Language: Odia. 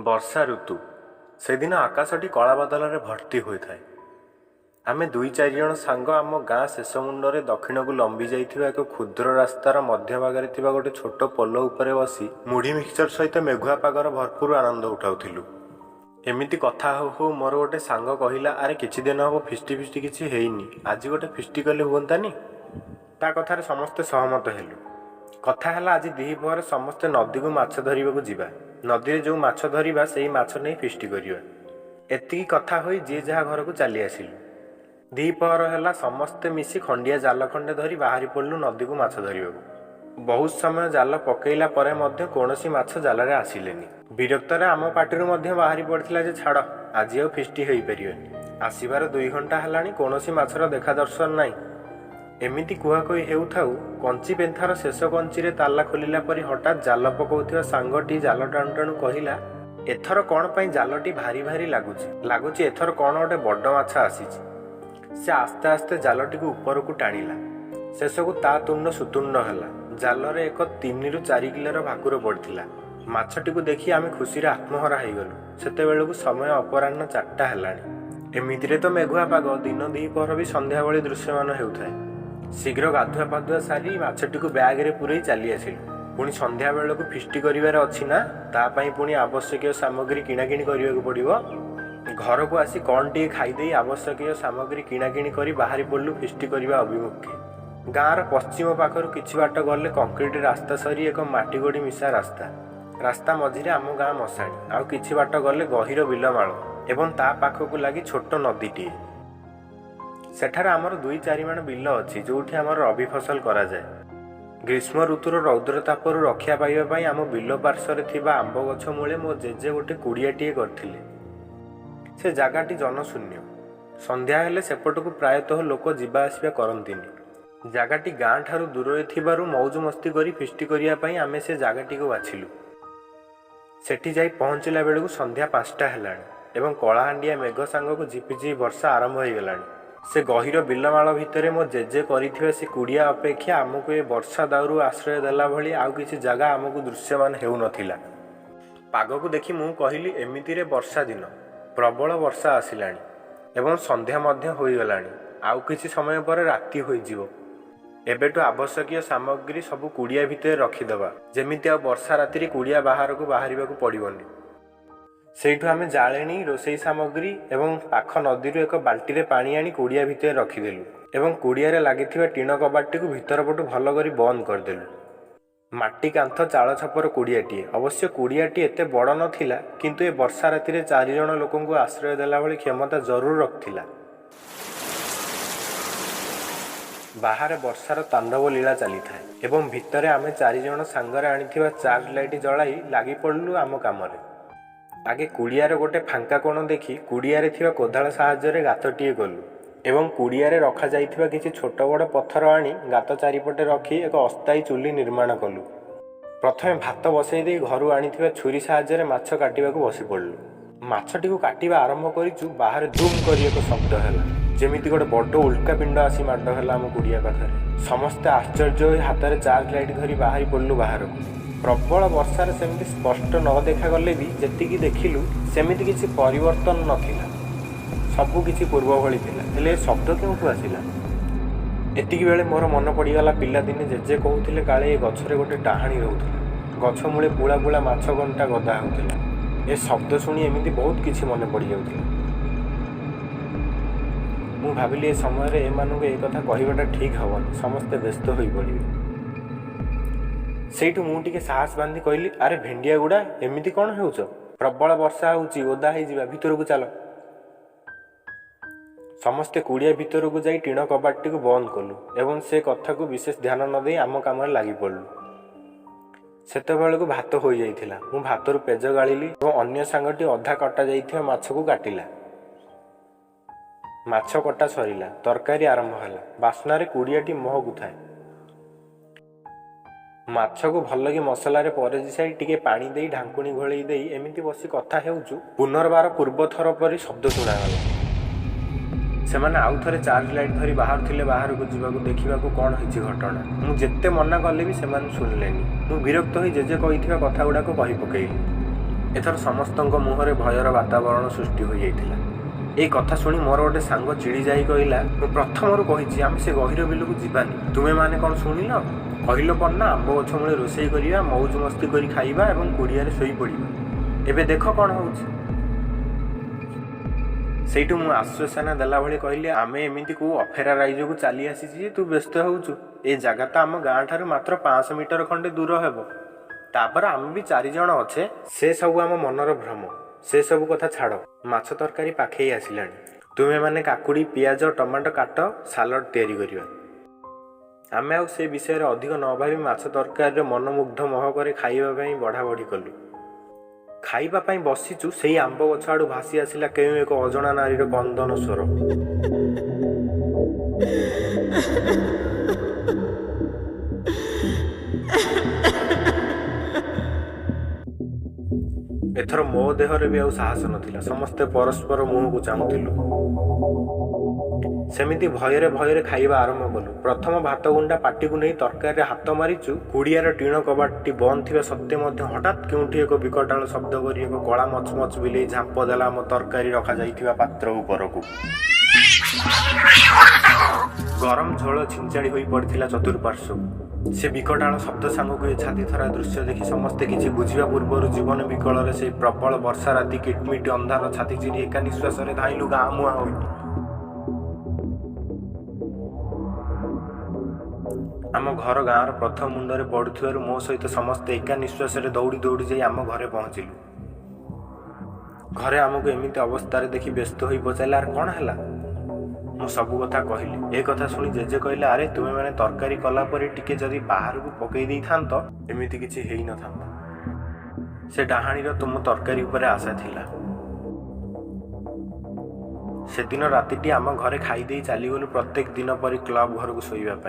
ବର୍ଷା ଋତୁ। ସେଦିନ ଆକାଶଟି କଳା ବାଦଲରେ ଭର୍ତ୍ତି ହୋଇଥାଏ। ଆମେ ଦୁଇ ଚାରିଜଣ ସାଙ୍ଗ ଆମ ଗାଁ ଶେଷ ମୁଣ୍ଡରେ ଦକ୍ଷିଣକୁ ଲମ୍ବି ଯାଇଥିବା ଏକ କ୍ଷୁଦ୍ର ରାସ୍ତାର ମଧ୍ୟଭାଗରେ ଥିବା ଗୋଟେ ଛୋଟ ପୋଲ ଉପରେ ବସି ମୁଢ଼ି ମିକ୍ସଚର ସହିତ ମେଘୁଆ ପାଗର ଭରପୁର ଆନନ୍ଦ ଉଠାଉଥିଲୁ। ଏମିତି କଥା ହଉ ହଉ ମୋର ଗୋଟେ ସାଙ୍ଗ କହିଲା, "ଆରେ, କିଛି ଦିନ ହେବ ଫିଷ୍ଟି ଫିଷ୍ଟି କିଛି ହେଇନି। ଆଜି ଗୋଟେ ଫିଷ୍ଟି କଲେ ହୁଅନ୍ତାନି?" ତା କଥାରେ ସମସ୍ତେ ସହମତ ହେଲୁ। କଥା ହେଲା, ଆଜି ଦ୍ୱିପହରେ ସମସ୍ତେ ନଦୀକୁ ମାଛ ଧରିବାକୁ ଯିବା। ନଦୀରେ ଯେଉଁ ମାଛ ଧରିବା, ସେଇ ମାଛ ନେଇ ଫିଷ୍ଟି କରିବା। ଏତିକି କଥା ହୋଇ ଯିଏ ଯାହା ଘରକୁ ଚାଲି ଆସିଲୁ। ଦ୍ୱିପହର ହେଲା। ସମସ୍ତେ ମିଶି ଖଣ୍ଡିଆ ଜାଲ ଖଣ୍ଡେ ଧରି ବାହାରି ପଡ଼ିଲୁ ନଦୀକୁ ମାଛ ଧରିବାକୁ। ବହୁତ ସମୟ ଜାଲ ପକେଇଲା ପରେ ମଧ୍ୟ କୌଣସି ମାଛ ଜାଲରେ ଆସିଲେନି। ବିରକ୍ତରେ ଆମ ପାଟିରୁ ମଧ୍ୟ ବାହାରି ପଡ଼ିଥିଲା ଯେ ଛାଡ଼, ଆଜି ଆଉ ଫିଷ୍ଟି ହେଇପାରିବନି। ଆସିବାର 2 ଘଣ୍ଟା ହେଲାଣି, କୌଣସି ମାଛର ଦେଖା ଦର୍ଶନ ନାହିଁ। ଏମିତି କୁହାକୁହି ହେଉଥାଉ, କଞ୍ଚି ପେନ୍ଥାର ଶେଷ କଞ୍ଚିରେ ତାଲା ଖୋଲିଲା ପରି ହଠାତ୍ ଜାଲ ପକାଉଥିବା ସାଙ୍ଗଟି ଜାଲ ଟାଣୁ ଟାଣୁ କହିଲା, "ଏଥର କ'ଣ ପାଇଁ ଜାଲଟି ଭାରି ଭାରି ଲାଗୁଛି? ଲାଗୁଛି ଏଥର କ'ଣ ଗୋଟେ ବଡ଼ ମାଛ ଆସିଛି।" ସେ ଆସ୍ତେ ଆସ୍ତେ ଜାଲଟିକୁ ଉପରକୁ ଟାଣିଲା। ଶେଷକୁ ତା ତୁଣ୍ଡ ସୁତୁଣ୍ଡ ହେଲା। ଜାଲରେ ଏକ 3ରୁ 4 କିଲୋର ଭାକୁର ପଡ଼ିଥିଲା। ମାଛଟିକୁ ଦେଖି ଆମେ ଖୁସିରେ ଆତ୍ମହରା ହେଇଗଲୁ। ସେତେବେଳକୁ ସମୟ ଅପରାହ୍ନ 4ଟା ହେଲାଣି। ଏମିତିରେ ତ ମେଘୁଆ ପାଗ, ଦିନ ଦ୍ୱିପହର ବି ସନ୍ଧ୍ୟା ଭଳି ଦୃଶ୍ୟମାନ ହେଉଥାଏ। ଶୀଘ୍ର ଗାଧୁଆ ପାଧୁଆ ସାରି ମାଛଟିକୁ ବ୍ୟାଗରେ ପୂରେଇ ଚାଲି ଆସିଲୁ। ପୁଣି ସନ୍ଧ୍ୟା ବେଳକୁ ଫିଷ୍ଟି କରିବାର ଅଛି ନା, ତା ପାଇଁ ପୁଣି ଆବଶ୍ୟକୀୟ ସାମଗ୍ରୀ କିଣାକିଣି କରିବାକୁ ପଡ଼ିବ। ଘରକୁ ଆସି କ'ଣ ଟିକେ ଖାଇଦେଇ ଆବଶ୍ୟକୀୟ ସାମଗ୍ରୀ କିଣାକିଣି କରି ବାହାରି ପଡ଼ିଲୁ ଫିଷ୍ଟି କରିବା ଅଭିମୁଖେ। ଗାଁର ପଶ୍ଚିମ ପାଖରୁ କିଛି ବାଟ ଗଲେ କଂକ୍ରିଟ ରାସ୍ତା ସରି ଏକ ମାଟି ଗୋଡ଼ି ମିଶା ରାସ୍ତା। ରାସ୍ତା ମଝିରେ ଆମ ଗାଁ ମଶାଣି। ଆଉ କିଛି ବାଟ ଗଲେ ଗହୀର ବିଲମାଳ ଏବଂ ତା ପାଖକୁ ଲାଗି ଛୋଟ ନଦୀଟିଏ। ସେଠାରେ ଆମର ଦୁଇ ଚାରିମାଣ ବିଲ ଅଛି, ଯୋଉଠି ଆମର ରବି ଫସଲ କରାଯାଏ। ଗ୍ରୀଷ୍ମ ଋତୁର ରୌଦ୍ର ତାପରୁ ରକ୍ଷା ପାଇବା ପାଇଁ ଆମ ବିଲ ପାର୍ଶ୍ୱରେ ଥିବା ଆମ୍ବ ଗଛ ମୂଳେ ମୋ ଜେଜେ ଗୋଟେ କୁଡ଼ିଆଟିଏ କରିଥିଲେ। ସେ ଜାଗାଟି ଜନଶୂନ୍ୟ। ସନ୍ଧ୍ୟା ହେଲେ ସେପଟକୁ ପ୍ରାୟତଃ ଲୋକ ଯିବା ଆସିବା କରନ୍ତିନି। ଜାଗାଟି ଗାଁ ଠାରୁ ଦୂରରେ ଥିବାରୁ ମଉଜ ମସ୍ତି କରି ଫିଷ୍ଟି କରିବା ପାଇଁ ଆମେ ସେ ଜାଗାଟିକୁ ବାଛିଲୁ। ସେଠି ଯାଇ ପହଞ୍ଚିଲା ବେଳକୁ ସନ୍ଧ୍ୟା 5ଟା ହେଲାଣି ଏବଂ କଳାହାଣ୍ଡିଆ ମେଘ ସାଙ୍ଗକୁ ଝିପିଝିପି ବର୍ଷା ଆରମ୍ଭ ହୋଇଗଲାଣି। ସେ ଗହୀର ବିଲମାଳ ଭିତରେ ମୋ ଜେଜେ କରିଥିବା ସେ କୁଡ଼ିଆ ଅପେକ୍ଷା ଆମକୁ ଏ ବର୍ଷା ଦାଉରୁ ଆଶ୍ରୟ ଦେଲା ଭଳି ଆଉ କିଛି ଜାଗା ଆମକୁ ଦୃଶ୍ୟମାନ ହେଉନଥିଲା। ପାଗକୁ ଦେଖି ମୁଁ କହିଲି, "ଏମିତିରେ ବର୍ଷା ଦିନ, ପ୍ରବଳ ବର୍ଷା ଆସିଲାଣି ଏବଂ ସନ୍ଧ୍ୟା ମଧ୍ୟ ହୋଇଗଲାଣି। ଆଉ କିଛି ସମୟ ପରେ ରାତି ହୋଇଯିବ। ଏବେଠୁ ଆବଶ୍ୟକୀୟ ସାମଗ୍ରୀ ସବୁ କୁଡ଼ିଆ ଭିତରେ ରଖିଦେବା, ଯେମିତି ଆଉ ବର୍ଷା ରାତିରେ କୁଡ଼ିଆ ବାହାରକୁ ବାହାରିବାକୁ ପଡ଼ିବନି।" ସେଇଠୁ ଆମେ ଜାଳେଣୀ, ରୋଷେଇ ସାମଗ୍ରୀ ଏବଂ ପାଖ ନଦୀରୁ ଏକ ବାଲ୍ଟିରେ ପାଣି ଆଣି କୁଡ଼ିଆ ଭିତରେ ରଖିଦେଲୁ ଏବଂ କୁଡ଼ିଆରେ ଲାଗିଥିବା ଟିଣ କବାଟଟିକୁ ଭିତର ପଟୁ ଭଲ କରି ବନ୍ଦ କରିଦେଲୁ। ମାଟି କାନ୍ଥ ଚାଳ ଛପର କୁଡ଼ିଆଟିଏ। ଅବଶ୍ୟ କୁଡ଼ିଆଟି ଏତେ ବଡ଼ ନଥିଲା, କିନ୍ତୁ ଏ ବର୍ଷା ରାତିରେ ଚାରିଜଣ ଲୋକଙ୍କୁ ଆଶ୍ରୟ ଦେଲା ଭଳି କ୍ଷମତା ଜରୁର ରଖିଥିଲା। ବାହାରେ ବର୍ଷାର ତାଣ୍ଡବ ଲୀଳା ଚାଲିଥାଏ ଏବଂ ଭିତରେ ଆମେ ଚାରିଜଣ ସାଙ୍ଗରେ ଆଣିଥିବା ଚାର୍ଜ ଲାଇଟ୍ ଜଳାଇ ଲାଗି ପଡ଼ିଲୁ ଆମ କାମରେ। ଆଗେ କୁଡ଼ିଆର ଗୋଟେ ଫାଙ୍କା କୋଣ ଦେଖି କୁଡ଼ିଆରେ ଥିବା କୋଦାଳ ସାହାଯ୍ୟରେ ଗାତଟିଏ କଲୁ ଏବଂ କୁଡ଼ିଆରେ ରଖାଯାଇଥିବା କିଛି ଛୋଟ ବଡ଼ ପଥର ଆଣି ଗାତ ଚାରିପଟେ ରଖି ଏକ ଅସ୍ଥାୟୀ ଚୁଲି ନିର୍ମାଣ କଲୁ। ପ୍ରଥମେ ଭାତ ବସେଇ ଦେଇ ଘରୁ ଆଣିଥିବା ଛୁରୀ ସାହାଯ୍ୟରେ ମାଛ କାଟିବାକୁ ବସି ପଡ଼ିଲୁ। ମାଛଟିକୁ କାଟିବା ଆରମ୍ଭ କରିଛୁ, ବାହାରେ ଦୁମ୍ କରି ଏକ ଶବ୍ଦ ହେଲା, ଯେମିତି ଗୋଟେ ବଡ଼ ଉଲ୍କା ପିଣ୍ଡ ଆସି ମାଡ଼ ହେଲା ଆମ କୁଡ଼ିଆ ପାଖରେ। ସମସ୍ତେ ଆଶ୍ଚର୍ଯ୍ୟ ହୋଇ ହାତରେ ଚାର୍ଜ ଲାଇଟ୍ ଧରି ବାହାରି ପଡ଼ିଲୁ ବାହାରକୁ। ପ୍ରବଳ ବର୍ଷାରେ ସେମିତି ସ୍ପଷ୍ଟ ନ ଦେଖାଗଲେ ବି ଯେତିକି ଦେଖିଲୁ, ସେମିତି କିଛି ପରିବର୍ତ୍ତନ ନଥିଲା। ସବୁ କିଛି ପୂର୍ବ ଭଳି ଥିଲା। ହେଲେ ଏ ଶବ୍ଦ କେଉଁଠୁ ଆସିଲା? ଏତିକି ବେଳେ ମୋର ମନେ ପଡ଼ିଗଲା, ପିଲାଦିନେ ଜେଜେ କହୁଥିଲେ କାଳେ ଏ ଗଛରେ ଗୋଟେ ଡାହାଣୀ ରହୁଥିଲା। ଗଛ ମୂଳେ ପୁଳା ପୁଳା ମାଛ କଣ୍ଟା ଗଦା ହେଉଥିଲା। ଏ ଶବ୍ଦ ଶୁଣି ଏମିତି ବହୁତ କିଛି ମନେ ପଡ଼ିଯାଉଥିଲା। ମୁଁ ଭାବିଲି, ଏ ସମୟରେ ଏମାନଙ୍କୁ ଏ କଥା କହିବାଟା ଠିକ୍ ହେବନି। ସମସ୍ତେ ବ୍ୟସ୍ତ ହୋଇପଡ଼ିବେ। ସେଇଠୁ ମୁଁ ଟିକେ ସାହସ ବାନ୍ଧି କହିଲି, "ଆରେ ଭେଣ୍ଡିଆ ଗୁଡ଼ା, ଏମିତି କ'ଣ ହେଉଛ? ପ୍ରବଳ ବର୍ଷା ହେଉଛି, ଓଦା ହେଇଯିବା, ଭିତରକୁ ଚାଲ।" ସମସ୍ତେ କୁଡ଼ିଆ ଭିତରକୁ ଯାଇ ଟିଣ କବାଟଟିକୁ ବନ୍ଦ କଲୁ ଏବଂ ସେ କଥାକୁ ବିଶେଷ ଧ୍ୟାନ ନ ଦେଇ ଆମ କାମରେ ଲାଗି ପଡ଼ିଲୁ। ସେତେବେଳକୁ ଭାତ ହୋଇଯାଇଥିଲା। ମୁଁ ଭାତରୁ ପେଜ ଗାଳିଲି ଏବଂ ଅନ୍ୟ ସାଙ୍ଗଟି ଅଧା କଟା ଯାଇଥିବା ମାଛକୁ କାଟିଲା। ମାଛ କଟା ସରିଲା, ତରକାରୀ ଆରମ୍ଭ ହେଲା। ବାସ୍ନାରେ କୁଡ଼ିଆଟି ମହକୁଥାଏ। ମାଛକୁ ଭଲକି ମସଲାରେ ପରଜି ସାରି ଟିକେ ପାଣି ଦେଇ ଢାଙ୍କୁଣୀ ଘୋଡ଼େଇ ଦେଇ ଏମିତି ବସି କଥା ହେଉଛୁ, ପୁନର୍ବାର ପୂର୍ବ ଥର ପରି ଶବ୍ଦ ଶୁଣାଗଲା। ସେମାନେ ଆଉ ଥରେ ଚାର୍ଜ ଲାଇଟ୍ ଧରି ବାହାରୁଥିଲେ ବାହାରକୁ ଯିବାକୁ, ଦେଖିବାକୁ କ'ଣ ହେଇଛି ଘଟଣା। ମୁଁ ଯେତେ ମନା କଲେ ବି ସେମାନେ ଶୁଣିଲେନି। ମୁଁ ବିରକ୍ତ ହୋଇ ଜେଜେ କହିଥିବା କଥା ଗୁଡ଼ାକ କହି ପକେଇଲି। ଏଥର ସମସ୍ତଙ୍କ ମୁହଁରେ ଭୟର ବାତାବରଣ ସୃଷ୍ଟି ହୋଇଯାଇଥିଲା। ଏଇ କଥା ଶୁଣି ମୋର ଗୋଟେ ସାଙ୍ଗ ଚିଡ଼ି ଯାଇ କହିଲା, ମୁଁ ପ୍ରଥମରୁ କହିଛି ଆମେ ସେ ଗହୀର ବିଲକୁ ଯିବାନି। ତୁମେମାନେ କ'ଣ ଶୁଣିଲ? କହିଲ କ'ଣ ନା ଆମ୍ବ ଗଛ ମୂଳେ ରୋଷେଇ କରିବା, ମଉଜ ମସ୍ତି କରି ଖାଇବା ଏବଂ କୁଡ଼ିଆରେ ଶୋଇପଡ଼ିବା। ଏବେ ଦେଖ କ'ଣ ହେଉଛି। ସେଇଠୁ ମୁଁ ଆଶ୍ୱାସନା ଦେଲା ଭଳି କହିଲି, ଆମେ ଏମିତି କେଉଁ ଅଫେରା ରାଇଜକୁ ଚାଲି ଆସିଛି ଯେ ତୁ ବ୍ୟସ୍ତ ହେଉଛୁ? ଏ ଜାଗା ତ ଆମ ଗାଁ ଠାରୁ ମାତ୍ର 500 ମିଟର ଖଣ୍ଡେ ଦୂର ହେବ। ତାପରେ ଆମେ ବି ଚାରିଜଣ ଅଛେ। ସେ ସବୁ ଆମ ମନର ଭ୍ରମ। ସେ ସବୁ କଥା ଛାଡ଼, ମାଛ ତରକାରୀ ପାଖେଇ ଆସିଲାଣି। ତୁମେମାନେ କାକୁଡ଼ି, ପିଆଜ, ଟମାଟୋ କାଟ, ସାଲଡ଼ ତିଆରି କରିବା। ଆମେ ଆଉ ସେ ବିଷୟରେ ଅଧିକ ନ ଭାବି ମାଛ ତରକାରୀର ମନମୁଗ୍ଧ ମହକରେ ଖାଇବା ପାଇଁ ବଢ଼ାବଢ଼ି କଲୁ। ଖାଇବା ପାଇଁ ବସିଛୁ, ସେଇ ଆମ୍ବ ଗଛ ଆଡ଼ୁ ଭାସି ଆସିଲା କେଉଁ ଏକ ଅଜଣା ନାରୀର କ୍ରନ୍ଦନ ସ୍ୱର। ଏଥର ମୋ ଦେହରେ ବି ଆଉ ସାହସ ନଥିଲା। ସମସ୍ତେ ପରସ୍ପର ମୁହଁକୁ ଚାହୁଁଥିଲୁ। ସେମିତି ଭୟରେ ଭୟରେ ଖାଇବା ଆରମ୍ଭ କଲୁ। ପ୍ରଥମ ଭାତ ଗୁଣ୍ଡା ପାଟିକୁ ନେଇ ତରକାରୀରେ ହାତ ମାରିଛୁ, କୁଡ଼ିଆର ଟିଣ କବାଟଟି ବନ୍ଦ ଥିବା ସତ୍ତ୍ୱେ ମଧ୍ୟ ହଠାତ୍ କେଉଁଠି ଏକ ବିକଟାଳ ଶବ୍ଦ କରି ଏକ କଳା ମଚମଚ ବିଲେଇ ଝାମ୍ପ ଦେଲା ଆମ ତରକାରୀ ରଖାଯାଇଥିବା ପାତ୍ର ଉପରକୁ। ଗରମ ଝୋଳ ଛିଞ୍ଚାଡ଼ି ହୋଇ ପଡ଼ିଥିଲା ଚତୁଃପାର୍ଶ୍ୱକୁ। ସେ ବିକଟାଳ ଶବ୍ଦ ସାଙ୍ଗକୁ ଏ ଛାତିଥରା ଦୃଶ୍ୟ ଦେଖି ସମସ୍ତେ କିଛି ବୁଝିବା ପୂର୍ବରୁ ଜୀବନ ବିକଳରେ ସେଇ ପ୍ରବଳ ବର୍ଷା ରାତି କିଟମିଟ ଅନ୍ଧାର ଛାତି ଚିରି ଏକା ନିଶ୍ୱାସରେ ଧାଇଁଲୁ ଗାଁ ମୁହାଁ ହୋଇ। ଆମ ଘର ଗାଁର ପ୍ରଥମ ମୁଣ୍ଡରେ ପଡ଼ୁଥିବାରୁ ମୋ ସହିତ ସମସ୍ତେ ଏକା ନିଶ୍ୱାସରେ ଦୌଡ଼ି ଦୌଡ଼ି ଯାଇ ଆମ ଘରେ ପହଞ୍ଚିଲୁ। ଘରେ ଆମକୁ ଏମିତି ଅବସ୍ଥାରେ ଦେଖି ବ୍ୟସ୍ତ ହୋଇ ପଚାରିଲେ, ଆରେ କ'ଣ ହେଲା? ମୁଁ ସବୁ କଥା କହିଲି। ଏ କଥା ଶୁଣି ଜେଜେ କହିଲେ, ଆରେ ତୁମେମାନେ ତରକାରୀ କଲା ପରେ ଟିକେ ଯଦି ବାହାରକୁ ପକେଇ ଦେଇଥାନ୍ତ, ଏମିତି କିଛି ହେଇନଥାନ୍ତା। ସେ ଡାହାଣୀର ତୁମ ତରକାରୀ ଉପରେ ଆଶା ଥିଲା। ସେଦିନ ରାତିଟି ଆମ ଘରେ ଖାଇଦେଇ ଚାଲିଗଲୁ ପ୍ରତ୍ୟେକ ଦିନ ପରି କ୍ଲବ ଘରକୁ ଶୋଇବା ପାଇଁ।